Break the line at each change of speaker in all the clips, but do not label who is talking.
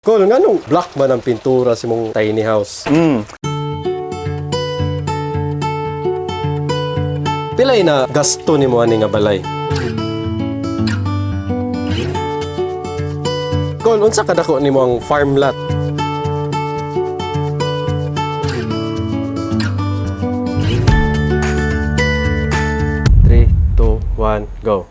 Kol, nganong black man ang pintura sa imong tiny house? Pilay na gasto nimo ani nga balay? Kol, unsa kadako nimo ang farm lot? Three, two, one, go.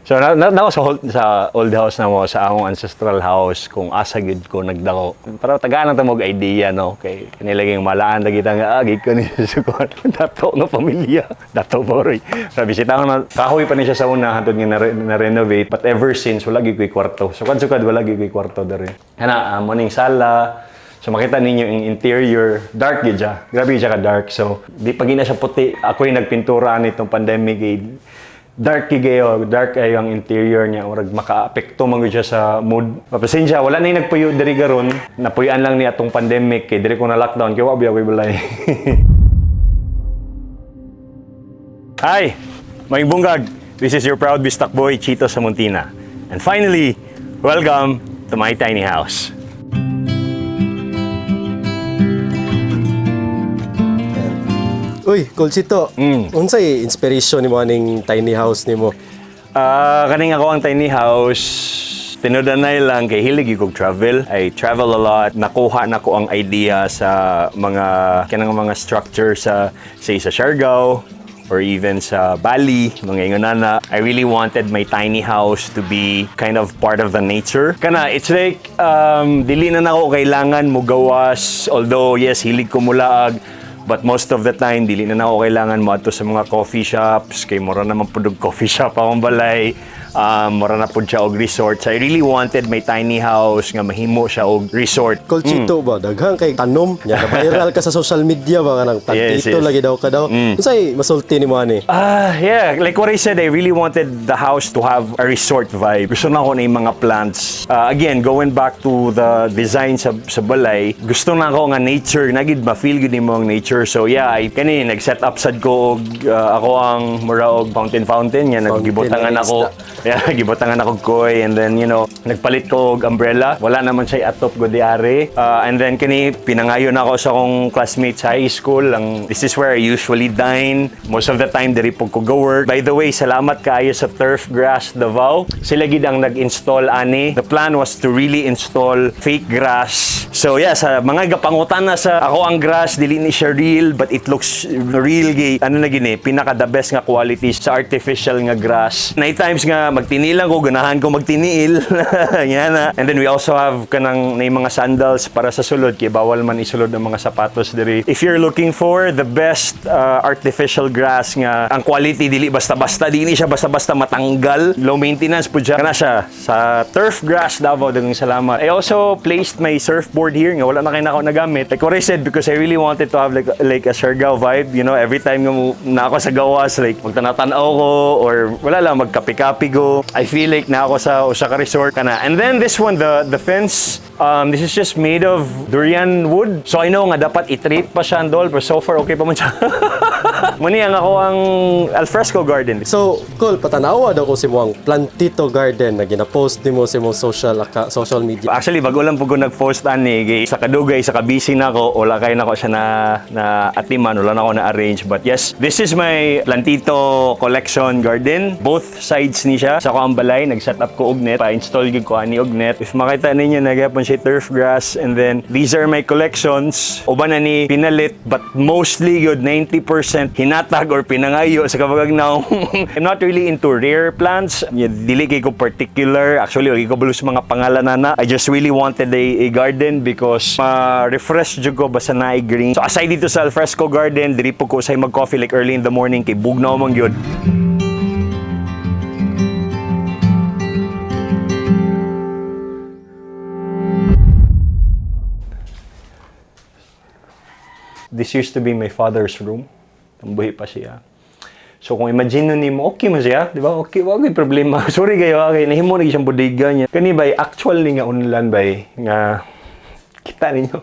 So na ako sa old house na mo, sa akong ancestral house, kung asa gid ko nagdako. Para tagaan ta mo og idea, no, kay kanila ging malaan lagi ta nga agi ko ni sa kuan dato nga pamilya. Dato boroy. Sabi bisita ko na kahoy pa ni siya sa una hantod nga na renovate, but ever since wala gid ko'y kwarto. So kad sukad wala gid ko'y kwarto diri. Kana morning sala. So makita ninyo yung interior, dark gid siya. Grabe gid siya ka dark. So di pa gid na siya puti. Ako yung nagpintura nitong pandemic eh. Dark kayo, dark ayo ang interior niya, murag makaapekto man gyud siya sa mood. Pasensya, wala na yung nagpuyo diri garon. Napuyoan lang ni atong pandemic kay diri ko na lockdown kay wa biya ko'y balay. Hi, maayong bungkag. This is your proud Bistak boy, Chito Samontina. And finally, welcome to my tiny house.
Uy, Kolchito. Unsay inspiration nimo aning tiny house nimo?
Ah, kaning ako ang tiny house, tinudanay lang kay hilig kog travel. I travel a lot. Nakuha na ko ang idea sa mga kanang mga structure sa, say, sa Siargao or even sa Bali, mga ingonana. I really wanted my tiny house to be kind of part of the nature. Kana, it's like, dili na nako kailangan mo gawas. Although, yes, hilig ko mulaag. But most of the time, dili na nako kailangan mo sa mga coffee shops. Kay mura naman pud og coffee shop akong balay. Mura na pud siya og resort. So I really wanted my tiny house nga mahimo siya og resort.
Kolchito ba, daghan kay tanom nya, viral ka sa social media ba kanang plantito lagi daw ka daw. Unsay masulti nimo ani?
Ah, yeah. Like what I said, I really wanted the house to have a resort vibe. Gusto na ako na yung mga plants. Again, going back to the design sa balay, gusto na ako nga nature, nagid ma-feel gud nimo ang nature. So yeah, I kani nag-set up sad ko og ako ang mura og fountain fountain nga naggibutangan
ng
ako.
isda.
Yeah, gibutangan ako koi and then nagpalit ko og umbrella. Wala naman siya atop ko di ari. And then kini pinangayon ako sa akong classmates sa high school. Ang this is where I usually dine. Most of the time diri po ko go work. By the way, salamat kaayo sa Turf Grass Davao. Sila gid ang nag-install ani. The plan was to really install fake grass. So yeah, sa mga gapangutan na sa ako ang grass, dili ni siya real but it looks real gay. Ano na gini, pinaka the best nga quality sa artificial nga grass. Night times nga magtiniil lang ko, ganahan ko magtiniil. Yan na. And then we also have kanang na mga sandals para sa sulod kay bawal man isulod ang mga sapatos diri. If you're looking for the best artificial grass nga ang quality dili basta-basta, dili siya basta-basta matanggal, low maintenance pud siya. Kana siya sa Turf Grass Davao, daghang salamat. I also placed my surfboard here nga wala na kay nako nagamit. Like what I said, because I really wanted to have like a Siargao vibe, every time nga na ako sa gawas, like magtanaw-tanaw ko or wala lang, magkape-kape ko. I feel like na ako sa usa ka resort kana. And then this one, the fence, this is just made of durian wood. So I know nga dapat i-treat pa siya andol, pero so far okay pa man siya. Muni ang ako ang alfresco garden.
So, Kol, patanawa daw ko sa imong plantito garden na gina-post nimo sa imong social media.
Actually, bago lang po ko nag-post ani, kay sa kadugay, sa kabisi na ako, wala kayo na ako siya na atiman, wala na ako na-arrange. But yes, this is my plantito collection garden. Both sides ni siya. Sa ko ang balay, nag-set up ko og net, pa-install gyud ko ani og net. If makita ninyo, nagyapon siya turf grass. And then, these are my collections. Uban na ni pinalit, but mostly good, 90% hinatag or pinangayo sa kabagagnaw. I'm not really into rare plants. Yeah, dili kay ko particular. Actually, wala ko kabalo sa mga pangalan na na. I just really wanted a garden because ma-refresh jud ko basta naay green. So aside dito sa alfresco garden, diri po ko say mag-coffee like early in the morning kay bugnaw man gyud. This used to be my father's room. Buhi pa siya. So kung imagine nimo, okay man siya, di ba? Okay, wa gyud problema. Sorry kayo, okay, nahimo na siyang bodega niya. Kani bay actual ni nga unlan bay nga kita ninyo.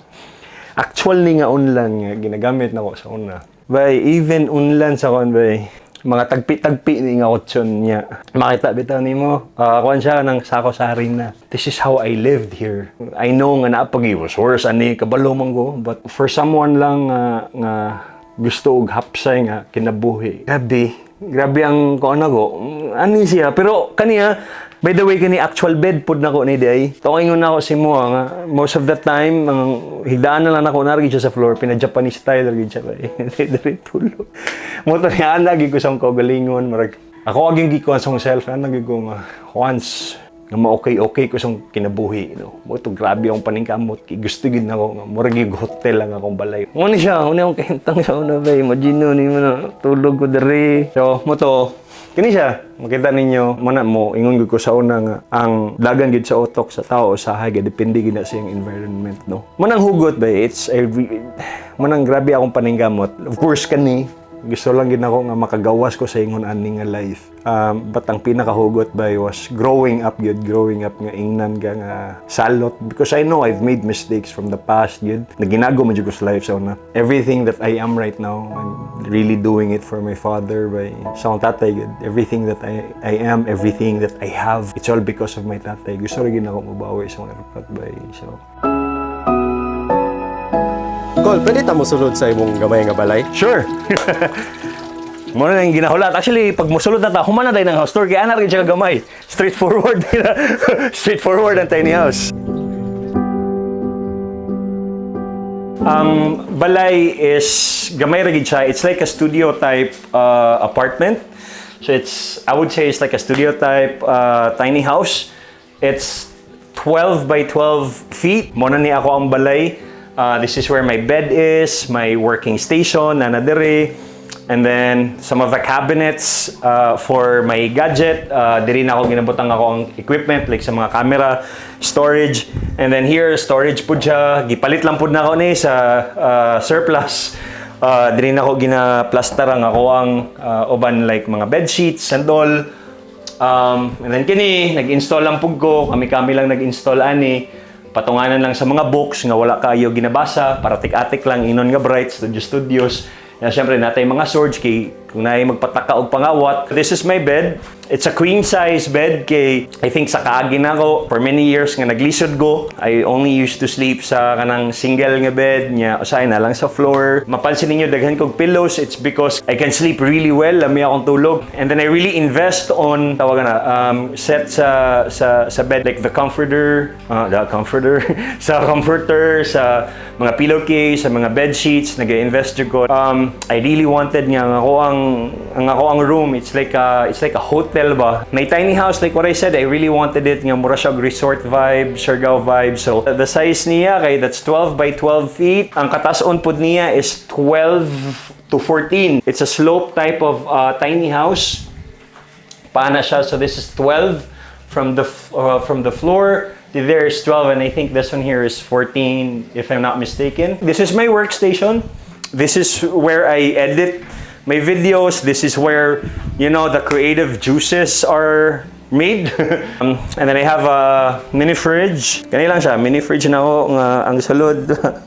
Actual ni nga unlan nga ginagamit nako sa una. Bay even unlan sa kon bay. Mga tagpi-tagpi ni nga kutson niya. Makita bitaw nimo. Kuan siya ng sako sa harina. This is how I lived here. I know nga naa pa'y was worse ani, kabalo man ko, but for someone lang nga gusto og hapsay nga kinabuhi. Grabe. Grabe ang kuan ako. Ani siya, pero kaniya, by the way, kani actual bed pod nako ni day. To ingon na ako si mo nga most of the time ang higdaan na lang nako naa siya sa floor, pina Japanese style ra siya kay diri tulog. Mo to niya lagi ko sa akong kaugalingon, marag ako aging gikuan sa akong self ana gyud ko nga once nga ma-okay okay ko sa akong kinabuhi, no. Mo to grabe akong paningkamot kay gusto gid nako nga murag gyud hotel lang akong balay. Mo ni siya, una akong kahimtang sa una bay, imagine ni mo na tulog ko diri. So mo to kini siya, makita ninyo, mo na mo, ingon gyud ko sa una nga, ang dagan gyud sa utok sa tao, usahay, depende gyud na sa iyang environment, no? Mo nang hugot ba, mo nang grabe akong paningkamot. Of course, kani, gusto lang gid nako nga makagawas ko sa ingon ani nga life. But ang pinakahugot ba was growing up gyud, growing up nga ingnan ka nga salot because I know I've made mistakes from the past gyud. Naginago man jud ko sa life sa una. Everything that I am right now, I'm really doing it for my father by sa akong tatay gyud. Everything that I am, everything that I have, it's all because of my tatay. Gusto rin gid nako mabawi sa mga erpat by. So,
Kol, pwede ta mosulod sa imong gamay nga balay?
Sure. Mo na yung ginahulat. Actually, pag musulod na ta, human na tayo ng house tour. Kaya ana rin siya gamay. Straightforward. Straightforward ang tiny house. Ang balay is gamay ra gid siya. It's like a studio type apartment. So it's, I would say it's like a studio type tiny house. It's 12 by 12 feet. Mo na ni ako ang balay. This is where my bed is, my working station, naa na diri. And then some of the cabinets for my gadget, diri na ako ginabutang ako ang equipment like sa mga camera, storage. And then here storage pud siya. Gipalit lang pud na ako ni sa surplus. Diri na ako gina-plaster ang ako ang uban like mga bed sheets and all. And then kini nag-install lang pud ko, kami-kami lang nag-install ani. Patunganan lang sa mga books nga wala kayo ginabasa para tik-atik lang inon nga bright studio studios. Ya, syempre natay mga swords kay kung naay magpataka og pangawat. This is my bed. It's a queen size bed kay I think sa kaagi na ko for many years nga naglisod ko. I only used to sleep sa kanang single nga bed nya usahay na lang sa floor. Mapansin ninyo daghan kog pillows. It's because I can sleep really well, lami akong tulog. And then I really invest on tawagan na set sa bed like the comforter sa comforter, sa mga pillowcase, sa mga bed sheets, nag-invest jud ko. I really wanted nga ang ako ang room, it's like a hotel ba. May tiny house, like what I said, I really wanted it nga mura siya og resort vibe, Siargao vibe. So the size niya kay that's 12 by 12 feet. Ang katason pud niya is 12 to 14. It's a slope type of tiny house. Paana siya. So this is 12 from the floor. There is 12 and I think this one here is 14 if I'm not mistaken. This is my workstation. This is where I edit my videos. This is where the creative juices are made. And then I have a mini fridge. Kani lang siya, mini fridge na ako nga ang sulod.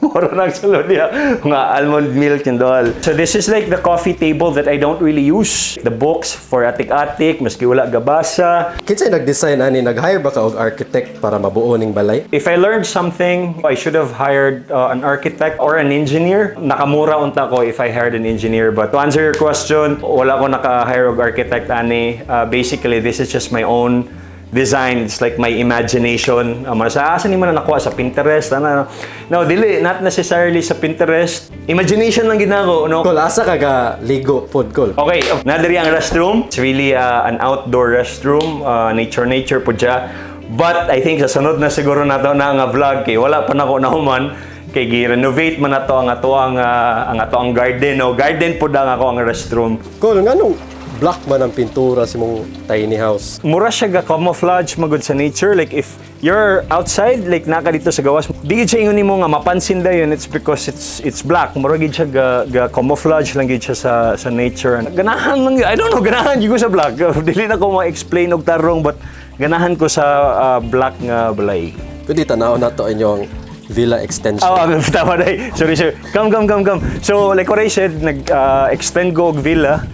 Moro nang sulod niya. Nga almond milk and all. So this is like the coffee table that I don't really use. The books for atik-atik, maski wala gabasa.
Kinsay nag-design ani? Nag-hire ba ka og architect para mabuo ning balay?
If I learned something, I should have hired an architect or an engineer. Nakamura unta ko if I hired an engineer. But to answer your question, wala ko naka-hire og architect ani. Basically, this is just my own design. It's like my imagination. Sa asa ni mo na nakuha sa Pinterest? Ano? No, dili, not necessarily sa Pinterest. Imagination lang gid nako, no?
Kol, asa ka ga ligo pod, Kol?
Okay, naa diri ang restroom. It's really an outdoor restroom. Nature nature po siya. But I think sa sunod na siguro nato na nga vlog kay wala pa nako nahuman kay gi-renovate man nato ang ato ang garden, no? Garden po ang ako ang restroom.
Kol, nganong black man ang pintura sa imong tiny house?
Mura siya ga camouflage magud sa nature. Like if you're outside, like naka dito sa gawas, di gid siya ingon nimo nga mapansin dayon. It's because it's black. Mura gid siya ga camouflage lang gid siya sa nature. Ganahan lang, I don't know, ganahan gid ko sa black. Dili na ko ma-explain og tarong, but ganahan ko sa black nga balay.
Pwede tanaw nato inyong villa extension.
Oh, tama na. Sorry, sir. Come, come, come, come. So, like what I said, nag-extend ko og villa.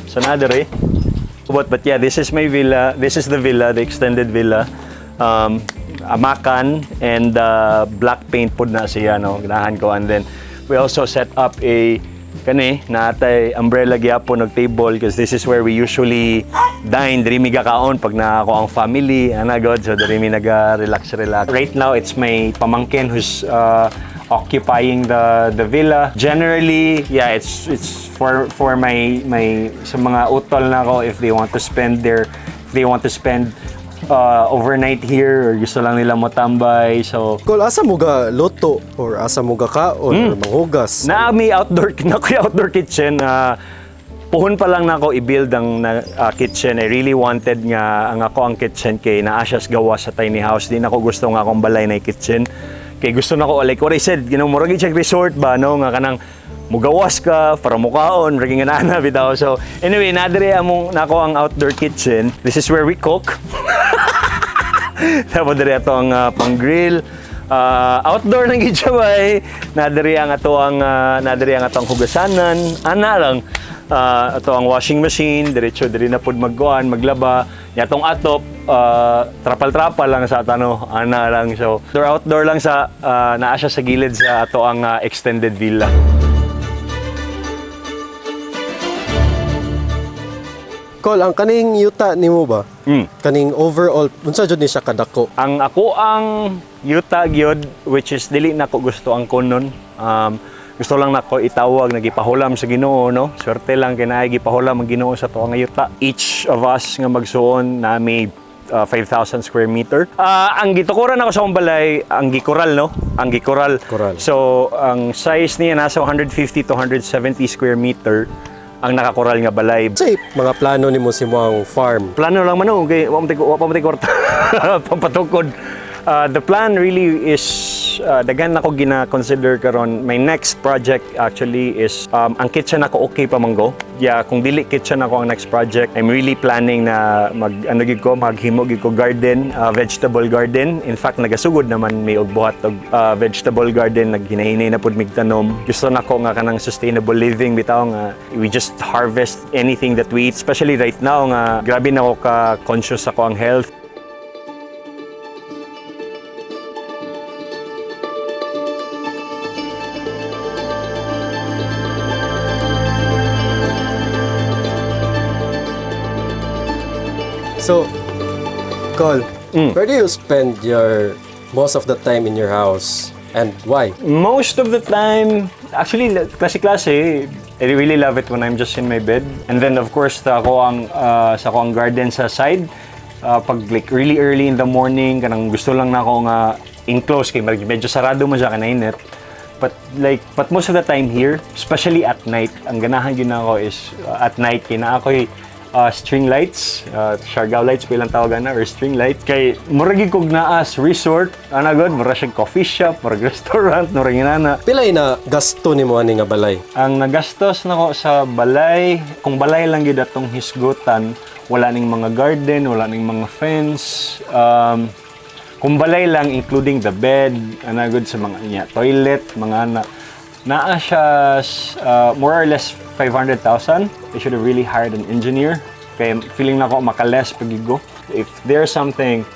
Sa naa diri. But yeah, this is my villa. This is the villa, the extended villa. Amakan and black paint pod na siya, no? Ganahan ko. And then, we also set up a kani naa tay umbrella gyapon og table because this is where we usually dine. Diri mi gakaon pag naa ako ang family ana god, so diri mi naga relax relax. Right now it's my pamangkin who's occupying the villa generally. Yeah, it's for my sa mga utol nako if they want to spend their if they want to spend overnight here or gusto lang nila motambay, so
Kol, asa mo ga luto or asa mo ga kaon or manghugas?
Na may outdoor na ko outdoor kitchen. Puhon pa lang nako i-build ang kitchen. I really wanted nga ang ako ang kitchen kay naa siya sa gawas sa tiny house. Di nako gusto nga akong balay na kitchen. Kay gusto nako, like what I said, murag gyud siya resort ba, no, nga kanang mugawas ka para mukaon, murag nga na bitaw. So anyway, naa diri among nako ang outdoor kitchen. This is where we cook. Tapos diri ato ang pang-grill. Outdoor nang gid siya bay. Naa diri ang atong hugasanan. Ana lang. Ato ang washing machine, diretso diri na pud magkuan, maglaba. Nya atong atop, trapal-trapal lang sa tano, ana lang. So, outdoor outdoor lang sa naa siya sa gilid sa ato ang extended villa.
Kol, ang kaning yuta nimo ba? Kaning overall, unsa jud ni siya kadako?
Ang ako ang yuta gyud, which is dili nako gusto ang kunon. Gusto lang nako itawag na gipahulam sa Ginoo, no. Swerte lang kay naay gipahulam ang Ginoo sa tuang yuta. Each of us nga magsuon na may 5,000 square meter. Ang gitukuran ako sa akong balay, ang gikural, no? Ang gikural.
Kural.
So, ang size niya nasa 150 to 170 square meter ang nakakural nga balay.
Unsay mga plano nimo sa imong farm?
Plano lang man, no, kay wa pa man tay kwarta pampatukod. The plan really is daghan nako gina-consider karon. My next project actually is ang kitchen ako okay pa man go. Yeah, kung dili kitchen ako ang next project, I'm really planning na mag ano gid ko, maghimo gid ko garden, vegetable garden. In fact, nagasugod naman may og buhat og vegetable garden, naghinahinay na pud mig tanom. Gusto nako nga kanang sustainable living bitaw nga we just harvest anything that we eat, especially right now nga grabe na ako ka conscious ako ang health.
So, Col, where do you spend your most of the time in your house and why?
Most of the time, actually, klase-klase. I really love it when I'm just in my bed. And then, of course, sa ako ang garden sa side. Pag like really early in the morning, kanang gusto lang na ako nga enclosed kay medyo sarado mo siya kanainit. But most of the time here, especially at night, ang ganahan gyud nako is at night kay naa ko'y string lights, Siargao lights pa ilang tawag na or string light. Kay murag gyud kog naas resort, ana god, mura siyang coffee shop, murag restaurant, murag inana.
Pilay na gasto nimo ani nga balay?
Ang nagastos nako sa balay, kung balay lang gyud atong hisgutan, wala ning mga garden, wala ning mga fence, kung balay lang including the bed, ana good sa mga niya, toilet, mga ana, naa siya more or less 500,000. I should have really hired an engineer. Kay feeling nako makales pagigo. If there's something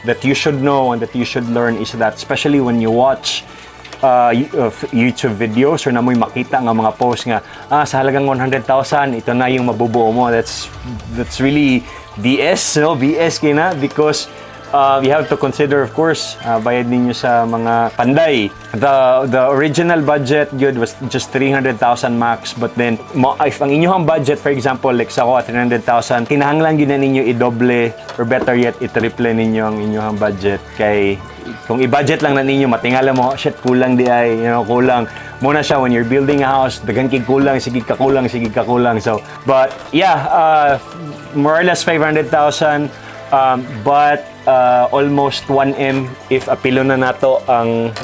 that you should know and that you should learn is that, especially when you watch YouTube videos or na mo'y makita nga mga post nga sa halagang 100,000 ito na yung mabubuo mo, that's really BS, no? BS kay na because you have to consider, of course, bayad ninyo sa mga panday. The original budget gyud was just 300,000 max, but then mo, if ang inyong budget, for example, like sa ako 300,000, kinahanglan gyud na ninyo i-doble or better yet i-triple ninyo ang inyong budget kay kung i-budget lang na ninyo, matingala mo, shit, kulang di ay, kulang. Muna siya, when you're building a house, daghan kay kulang, sige kakulang, sige kakulang. So, but yeah, more or less 500,000, but almost 1M if apilo na nato ang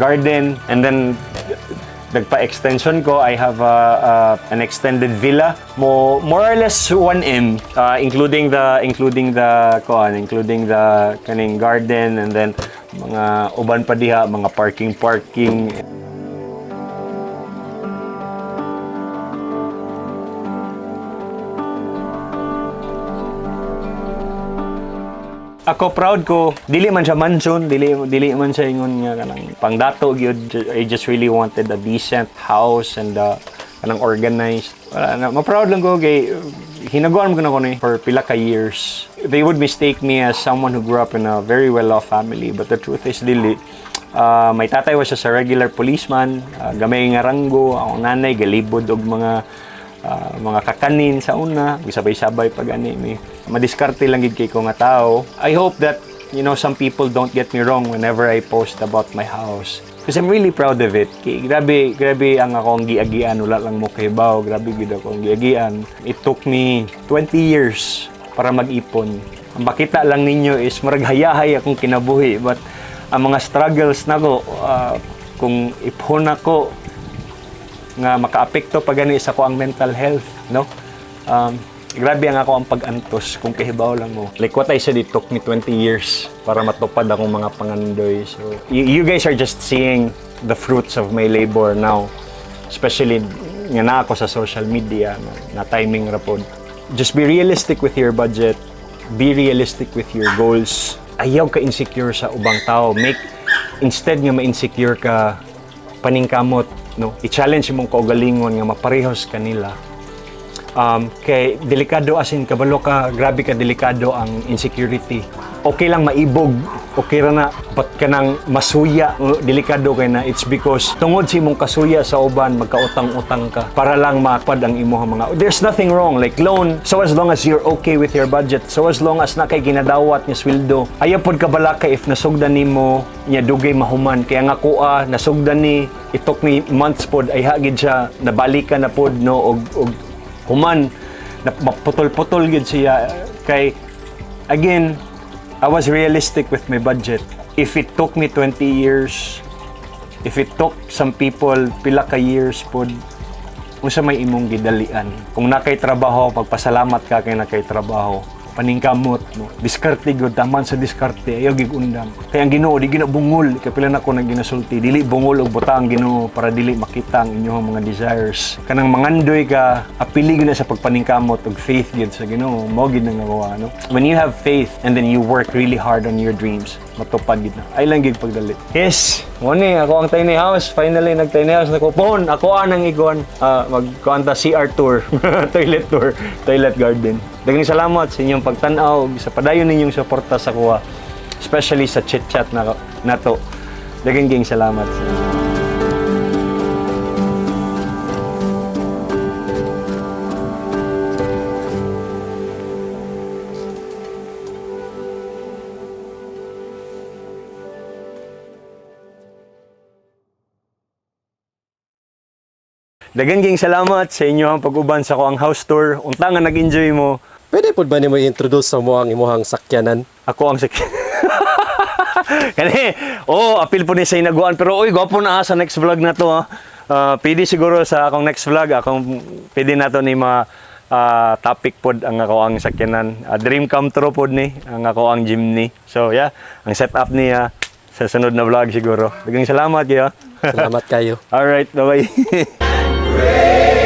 garden. And then, nagpa-extension ko, I have an extended villa. More or less 1M, including the kuan, including the kaning garden and then mga uban pa diha, mga parking parking. Ako proud ko, dili man siya mansion, dili man siya ingon nga kanang pangdato gyud. I just really wanted a decent house and kanang organized. Wala na, ma-proud lang ko kay hinaguan mo na ko ni for pila ka years. They would mistake me as someone who grew up in a very well-off family, but the truth is dili. My tatay was just a regular policeman, gamay nga ranggo, akong nanay galibod og mga kakanin sa una, sabay-sabay pag ani mi. Madiskarte lang gid kay ko nga tao. I hope that some people don't get me wrong whenever I post about my house. Because I'm really proud of it. Kay, grabe, grabe ang akong giagian. Wala lang mo kahibaw. Grabe gid akong giagian. It took me 20 years para mag-ipon. Ang makita lang ninyo is murag hayahay akong kinabuhi. But ang mga struggles nako, kung iphon ako nga makaapekto pa gani sa akoang mental health, no? Grabe ang ako ang pag-antos kung kahibaw lang mo. Like what I said, it took me 20 years para matupad akong mga pangandoy. So, you guys are just seeing the fruits of my labor now. Especially nga na ako sa social media, na timing ra pod. Just be realistic with your budget. Be realistic with your goals. Ayaw ka insecure sa ubang tao. Make, instead nga ma-insecure ka, paningkamot, no? I-challenge imong kaugalingon nga maparehos kanila. Kay delikado, as in kabalo ka, grabe ka delikado ang insecurity. Okay lang maibog, okay ra na, but kanang masuya, delikado kay na. It's because tungod sa imong kasuya sa uban, magkautang-utang ka para lang mapad ang imong mga. There's nothing wrong like loan, so as long as you're okay with your budget, so as long as na kay ginadawat nga sweldo. Ayaw pod ka balaka if nasugdan nimo nya dugay mahuman. Kaya nga kuha nasugdan ni, it took me months pod, ay hagid siya nabalikan na pod, no, og human na maputol-putol gid siya kay again, I was realistic with my budget. If it took me 20 years, if it took some people pila ka years pod, unsa may imong gidalian? Kung nakay trabaho, pagpasalamat ka kay nakay trabaho. Paningkamot, no? Diskarte gud, taman sa diskarte, ayaw gig undang. Kay ang Ginoo di gina bungol, kay pila na ko nang ginasulti, dili bungol og buta ang Ginoo para dili makita ang inyong mga desires. Kanang mangandoy ka, apili gyud na sa pagpaningkamot og faith gyud sa Ginoo, mao gyud nang nakuha, no? When you have faith and then you work really hard on your dreams, matupad gid na. Ay lang gid pagdali. Yes, mo ni ako ang tiny house. Finally nag tiny house na ko. Pon, ako anang igon. Magkuan ta CR tour, toilet tour, toilet garden. Daghang salamat sa inyong pagtan-aw, sa padayon ninyong suporta sa kuha, especially sa chit-chat na nato. Daghang ging salamat sa inyo. Daghang ging salamat sa inyong pag-uban sa akoang house tour. Unta nga nag-enjoy mo.
Pwede pod ba nimo i-introduce sa mo ang imuhang sakyanan?
Ako ang sakyan. Kani, oh, apil po ni sa inaguan. Pero oy, gwapo na ah, sa next vlog na to. Ah. Ah, pwede siguro sa akong next vlog, akong pwede na to ni mga topic pod ang ako ang sakyanan. Ah, dream come true pod ni ang ako ang Jimny. So yeah, ang setup niya sa sunod na vlog siguro. Daghang salamat kayo.
Salamat kayo.
All right, bye-bye.
Great.